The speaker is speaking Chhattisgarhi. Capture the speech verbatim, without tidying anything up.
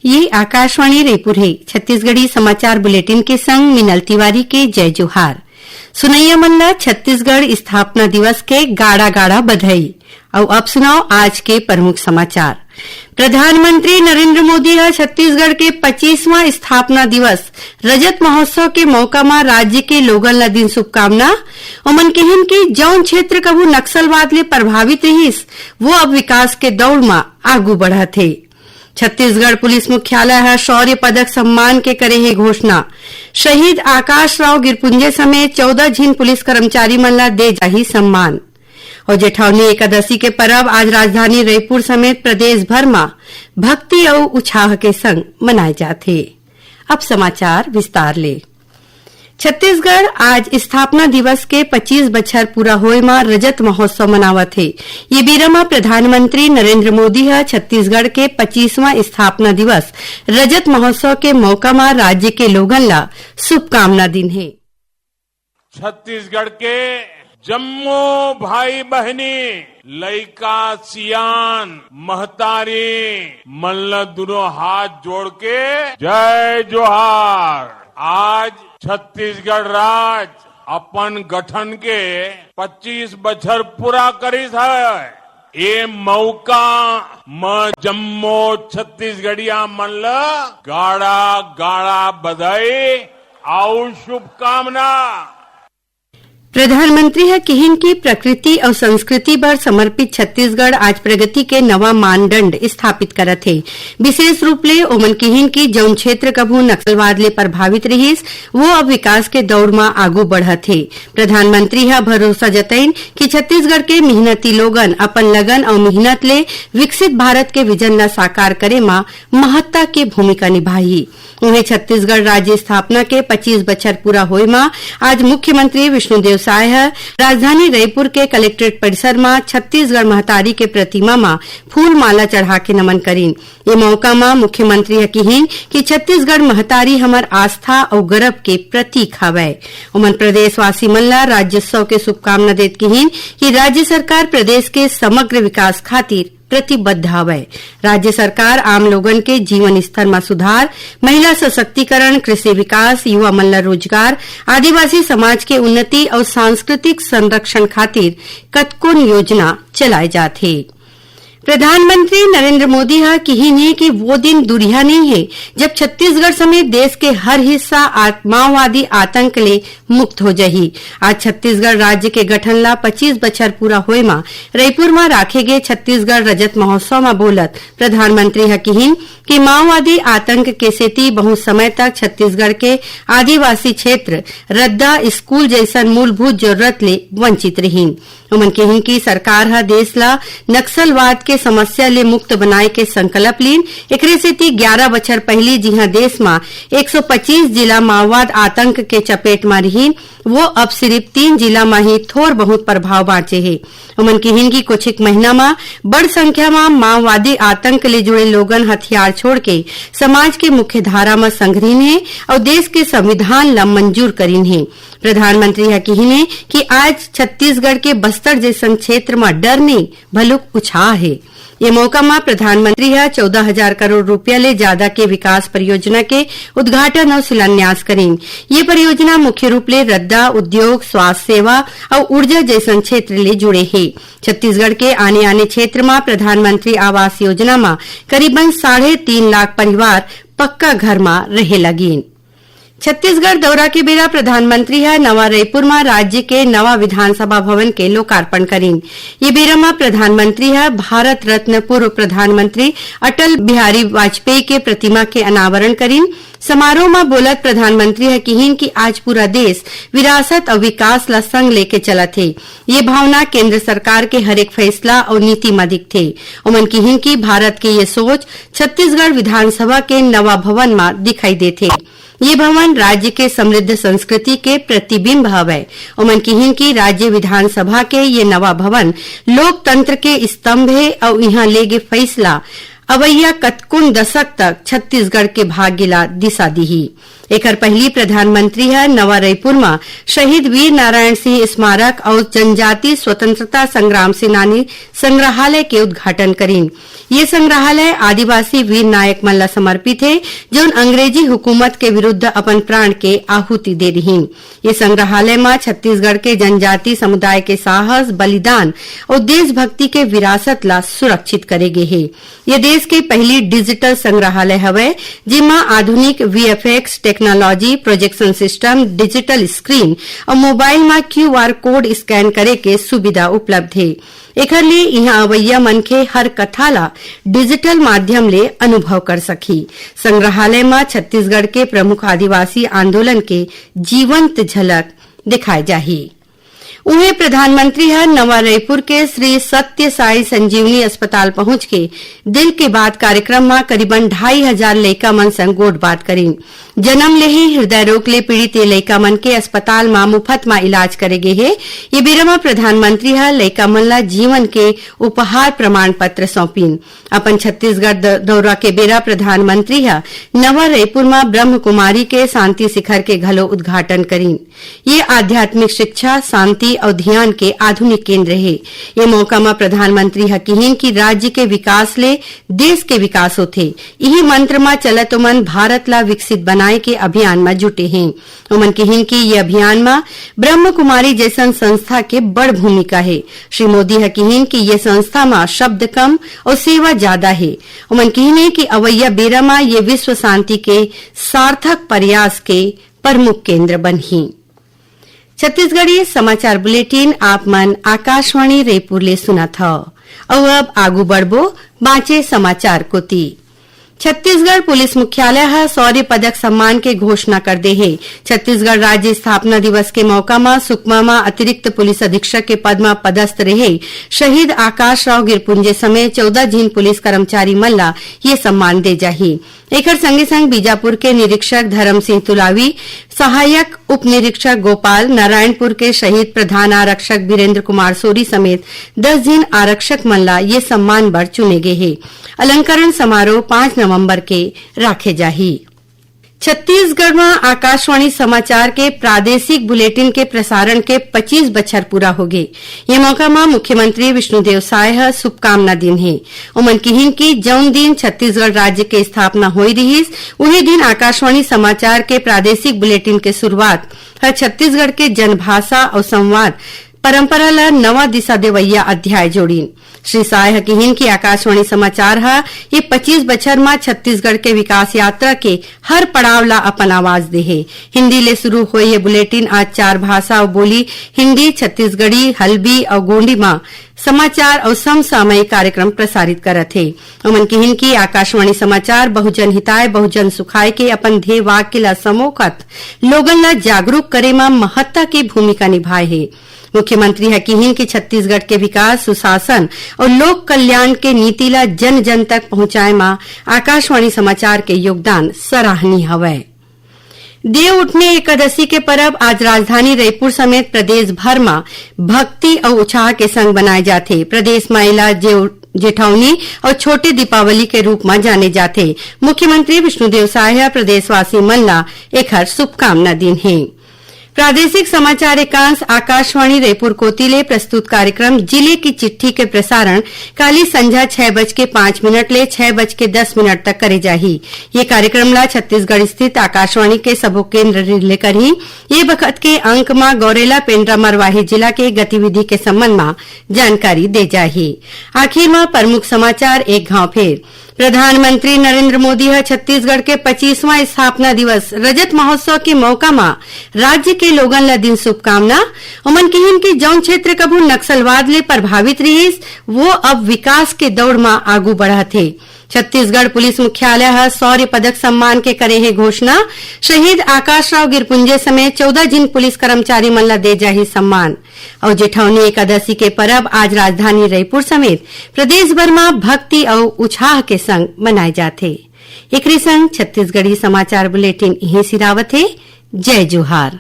ये आकाशवाणी रईपुर हे। छत्तीसगढ़ी समाचार बुलेटिन के संग मिनल तिवारी के जय जोहार। सुनइया मन ला छत्तीसगढ़ स्थापना दिवस के गाड़ा गाड़ा बधाई। अउ अब सुनव आज के प्रमुख समाचार। प्रधानमंत्री नरेंद्र मोदी ह छत्तीसगढ़ के पच्चीसवां स्थापना दिवस रजत महोत्सव के मौका म राज्य के लोगन ला दिन शुभकामना। ओमन किहिन कि जउन क्षेत्र कभू नक्सलवाद ले प्रभावित रिहिस, वो अब विकास के दौड़ म आगू बढ़त हे। छत्तीसगढ़ पुलिस मुख्यालय ह शौर्य पदक सम्मान के करे हे घोषणा। शहीद आकाश राव गिरपुंजे समेत चौदह झिन पुलिस कर्मचारी मन ला दे जाही सम्मान। अउ जेठौनी एकादशी के परब आज राजधानी रईपुर समेत प्रदेश भर म भक्ति अउ उछाह के संग मनाए जाथे। अब समाचार विस्तार ले। छत्तीसगढ़ आज स्थापना दिवस के पच्चीस बछर पूरा होए म रजत महोत्सव मनावत हे। ये बेरा म प्रधानमंत्री नरेंद्र मोदी ह छत्तीसगढ़ के पच्चीसवां स्थापना दिवस रजत महोत्सव के मौका म राज्य के लोगन ला शुभकामना दिन हे। छत्तीसगढ़ के जम्मो भाई बहिनी, लइका सियान, महतारी मन ल दुनों हाथ जोड़ के जय जोहार। आज छत्तीसगढ़ राज अपन गठन के पच्चीस बछर पूरा करिस हवय। ए मौका म जम्मो छत्तीसगढ़िया मन ल गाड़ा गाड़ा बधाई अउ शुभकामना। प्रधानमंत्री ह किहिन कि प्रकृति अउ संस्कृति बर समर्पित छत्तीसगढ़ आज प्रगति के नवा मानदंड स्थापित करत हे। विशेष रूप ले ओमन किहिन कि जउन क्षेत्र कभू नक्सलवाद ले प्रभावित रिहिस, वो अब विकास के दौड़ म आगू बढ़त हे। प्रधानमंत्री ह भरोसा जतइन कि छत्तीसगढ़ के मेहनती लोगन अपन लगन अउ मेहनत ले विकसित भारत के विजन ल साकार करे म महत्ता के भूमिका निभाही। उहें, छत्तीसगढ़ राज्य स्थापना के पच्चीस बछर पूरा होए म आज मुख्यमंत्री विष्णुदेव साय ह राजधानी रईपुर के कलेक्ट्रेट परिसर म छत्तीसगढ़ महतारी के प्रतिमा म फूल माला चढ़ा के नमन करिन। ये मौका म मुख्यमंत्री ह किहिन कि छत्तीसगढ़ महतारी हमर आस्था अउ गरब के प्रतीक हवय। ओमन प्रदेशवासी मन ला राज्योत्सव के शुभकामना देत किहिन कि राज्य सरकार प्रदेश के समग्र विकास खातिर प्रतिबद्ध हवय। राज्य सरकार आम लोगन के जीवन स्तर म सुधार, महिला सशक्तिकरण, कृषि विकास, युवा मन ल रोजगार, आदिवासी समाज के उन्नति अउ सांस्कृतिक संरक्षण खातिर कतकोन योजना चलाए जात हे। प्रधानमंत्री नरेंद्र मोदी ह किहिन हे कि वो दिन दुरिहा नइ हे, जब छत्तीसगढ़ समेत देश के हर हिस्सा आ-, माओवादी आतंक ले मुक्त हो जही। आज छत्तीसगढ़ राज्य के गठन ला पच्चीस बछर पूरा होए म रईपुर म राखे गे छत्तीसगढ़ रजत महोत्सव म बोलत प्रधानमंत्री ह किहिन कि माओवादी आतंक के सेती बहुत समय तक छत्तीसगढ़ के आदिवासी क्षेत्र रद्दा, स्कूल जइसन मूलभूत जरूरत ले वंचित रिहिन। ओमन किहिन कि सरकार ह देश ला नक्सलवाद के समस्या ले मुक्त बनाए के संकल्प लीन। एकरे सेती ग्यारह बछर पहिली जिहां देश म एक सौ पच्चीस जिला माओवाद आतंक के चपेट म रिहिन, वो अब सिरिफ तीन जिला म ही थोर बहुत प्रभाव बांचे हे। ओमन किहिन कि कुछ एक महीना म बड़ संख्या म माओवादी आतंक ले जुड़े लोगन हथियार छोड़ के समाज के मुख्य धारा म संघरिन हे अउ देश के संविधान ल मंजूर करिन हे। प्रधानमंत्री ह किहिन हे कि आज छत्तीसगढ़ के बस्तर जइसन क्षेत्र म डर नइ, भलुक उछाह हे। ये मौका म प्रधानमंत्री ह चौदह हजार करोड़ रुपया ले जादा के विकास परियोजना के उद्घाटन अउ शिलान्यास करिन। ये परियोजना मुख्य रूप ले रद्दा, उद्योग, स्वास्थ्य सेवा अउ ऊर्जा जइसन क्षेत्र ले जुड़े हे। छत्तीसगढ़ के आने-आने क्षेत्र म प्रधानमंत्री आवास योजना म करीबन साढ़े तीन लाख परिवार पक्का घर म रहे लगिन। छत्तीसगढ़ दौरा के बेरा प्रधानमंत्री ह नवा रईपुर म राज्य के नवा विधानसभा भवन के लोकार्पण करिन। ये बेरा म प्रधानमंत्री ह भारत रत्न पूर्व प्रधानमंत्री अटल बिहारी वाजपेयी के प्रतिमा के अनावरण करिन। समारोह म बोलत प्रधानमंत्री ह किहिन कि आज पूरा देश विरासत अउ विकास ल संग लेके चलत हे। ये भावना केंद्र सरकार के हरेक फैसला अउ नीति म दिखथे। ओमन किहिन कि भारत के ये सोच छत्तीसगढ़ विधानसभा के नवा भवन म दिखाई देथे। ये भवन राज्य के समृद्ध संस्कृति के प्रतिबिंब हवय। ओमन किहिन कि राज्य विधानसभा के ये नवा भवन लोकतंत्र के स्तंभ हे अउ इहां लेगे फैसला अवइया कतकोन दशक तक छत्तीसगढ़ के भाग्य ला दिशा दिही। एकर पहिली प्रधानमंत्री ह नवा रईपुर म शहीद वीर नारायण सिंह स्मारक अउ जनजाति स्वतंत्रता संग्राम सेनानी संग्रहालय के उद्घाटन करीन। ये संग्रहालय आदिवासी वीर नायक मन ला समर्पित हे, जौन अंग्रेजी हुकूमत के विरुद्ध अपन प्राण के आहुति दे रिहीन। ये संग्रहालय म छत्तीसगढ़ के जनजाति समुदाय के साहस, बलिदान अउ देशभक्ति के विरासत ला सुरक्षित करे गे हे। ये देश के पहिली डिजिटल संग्रहालय हवय, जेमा आधुनिक VFX technology, projection system, digital screen अउ मोबाइल म क्यूआर कोड स्कैन करे के सुविधा उपलब्ध हे। एखर ले इहां अवइया मनखे हर कथा ला डिजिटल माध्यम ले अनुभव कर सकही। संग्रहालय म छत्तीसगढ़ के प्रमुख आदिवासी आंदोलन के जीवंत झलक दिखाए जाही। उहें, प्रधानमंत्री ह नवा रईपुर के श्री सत्य साई संजीवनी अस्पताल पहुंच के दिल के बात कार्यक्रम म करीबन ढाई हजार लइका मन संग गोठबात करीन। जन्म ले ही हृदय रोग ले पीड़ित ये लइका मन के अस्पताल म मुफ्त म इलाज करे गे हे। ये बेरा म प्रधानमंत्री ह लइका मन ला जीवन के उपहार प्रमाण पत्र सौंपिन। अपन छत्तीसगढ़ द-, दौरा के बेरा प्रधानमंत्री ह नवा रईपुर म ब्रह्म कुमारी के शांति शिखर के घलो उद्घाटन करीन। ये आध्यात्मिक शिक्षा, शांति अउ ध्यान के आधुनिक केंद्र हे। ये मौका म प्रधानमंत्री ह किहीन कि राज्य के विकास ले देश के विकास होथे। इही मंत्र म चलत ओमन भारत ला विकसित बनाए के अभियान म जुटे हें। ओमन किहीन कि ये अभियान म ब्रह्म कुमारी जैसन संस्था के बड़ भूमिका हे। श्री मोदी ह किहीन कि ये संस्था म शब्द कम अउ सेवा ज्यादा हे। ओमन किहीन हे कि अवइया बेरा म ये विश्व शांति के सार्थक प्रयास के प्रमुख केंद्र बनही। छत्तीसगढ़ी समाचार बुलेटिन आप मन आकाशवाणी रईपुर ले सुनत हव। अउ अब आगू बढ़बो बांचे समाचार कोति। छत्तीसगढ़ पुलिस मुख्यालय ह शौर्य पदक सम्मान के घोषणा कर दे हे। छत्तीसगढ़ राज्य स्थापना दिवस के मौका म सुकमा म अतिरिक्त पुलिस अधीक्षक के पद म पदस्थ रहे शहीद आकाश राव गिरपुंजे समेत चौदह झिन पुलिस कर्मचारी मन ला ये सम्मान दे जाही। एखर संगे संग बीजापुर के निरीक्षक धर्म सिंह तुलावी, सहायक उप निरीक्षक गोपाल, नारायणपुर के शहीद प्रधान आरक्षक बीरेंद्र कुमार सोरी समेत दस झिन आरक्षक मन ला ये सम्मान बर चुने गे हे। अलंकरण समारोह पाँच नवंबर के राखे जाही। छत्तीसगढ़ म आकाशवाणी समाचार के प्रादेशिक बुलेटिन के प्रसारण के पच्चीस बछर पूरा होगे। ये मौका म मुख्यमंत्री विष्णुदेव साय ह शुभकामना दिन हे। ओमन किहीन कि जउन दिन छत्तीसगढ़ राज्य के स्थापना होई रिहिस, उही दिन आकाशवाणी समाचार के प्रादेशिक बुलेटिन के शुरुआत ह छत्तीसगढ़ के जनभाषा अउ संवाद परंपरा ल नवा दिशा देवइया अध्याय जोड़िन। श्री साय ह किहीन कि आकाशवाणी समाचार ह ये पच्चीस बछर म छत्तीसगढ़ के विकास यात्रा के हर पड़ाव ला अपन आवाज दे हे। हिंदी ले शुरू होए ये बुलेटिन आज चार भाषा अउ बोली, हिंदी, छत्तीसगढ़ी, हल्बी अउ गोंडी म समाचार अउ समसामयिक कार्यक्रम प्रसारित करत हे। ओमन किहीन कि आकाशवाणी समाचार बहुजन हिताय, बहुजन सुखाय के अपन ध्येय वाक्य ला समोखत लोगन ला जागरूक करे म महत्ता के भूमिका निभाए हे। मुख्यमंत्री ह किहीन कि छत्तीसगढ़ के विकास, सुशासन अउ लोक कल्याण के नीति ला जन जन तक पहुंचाए म आकाशवाणी समाचार के योगदान सराहनीय हवय। देव उठनी एकादशी के परब आज राजधानी रईपुर समेत प्रदेश भर म भक्ति अउ उत्साह के संग मनाए जाथे। प्रदेश म एला जेव-, जेठौनी अउ छोटे दीपावली के रूप म जाने जाथे। मुख्यमंत्री विष्णुदेव साय ह प्रदेशवासी मन ला एखर शुभकामना दीन हे। प्रादेशिक समाचार एकांश आकाशवाणी रईपुर कोति ले प्रस्तुत कार्यक्रम जिले की चिट्ठी के प्रसारण काली संझा छह बज के पाँच मिनट ले छह बज के दस मिनट तक करे जाही। ये कार्यक्रम ला छत्तीसगढ़ स्थित आकाशवाणी के सबो केंद्र रिले करही। ये बखत के अंक म गौरेला पेंड्रा मरवाही जिला के गतिविधि के संबंध म जानकारी दे जाही। आखिर म प्रमुख समाचार एक घाव फेर। प्रधानमंत्री नरेंद्र मोदी ह छत्तीसगढ़ के पच्चीसवां स्थापना दिवस रजत महोत्सव के मौका म राज्य के लोगन ल दिन शुभकामना। ओमन किहीन कि जउन क्षेत्र कभू नक्सलवाद ले प्रभावित रिहिस, वो अब विकास के दौड़ म आगू बढ़त हे। छत्तीसगढ़ पुलिस मुख्यालय ह शौर्य पदक सम्मान के करे हे घोषणा। शहीद आकाश राव गिरपुंजे समेत चौदह जिन पुलिस कर्मचारी मन ल दे जाही सम्मान। अउ जेठौनी एकादशी के परब आज राजधानी रईपुर समेत प्रदेश भर म भक्ति अउ उछाह के संग मनाए जाथे। एकरे संग छत्तीसगढ़ी समाचार बुलेटिन इहें सिरावत हे। जय जोहार।